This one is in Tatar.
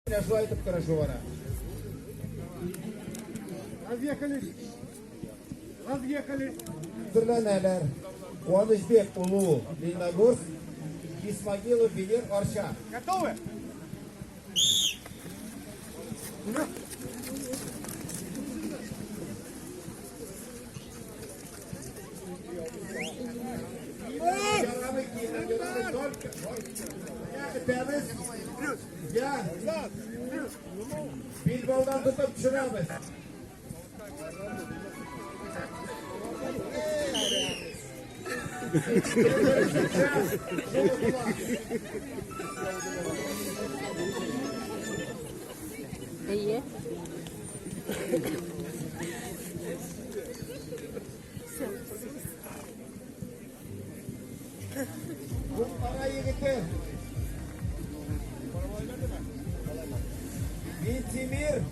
Менә шулай итеп көрәшү бара. Разъехались. Разъехались. Төрләнәләр. Куанычбек улу Лениногорск, Исмагилов Венер Арча. Готовы? Ярамый киемнәр, ярамый только. Көтәбез. Я. Билбаудан тотып төшерәбез. Әйе. Кара егете. Минтимер.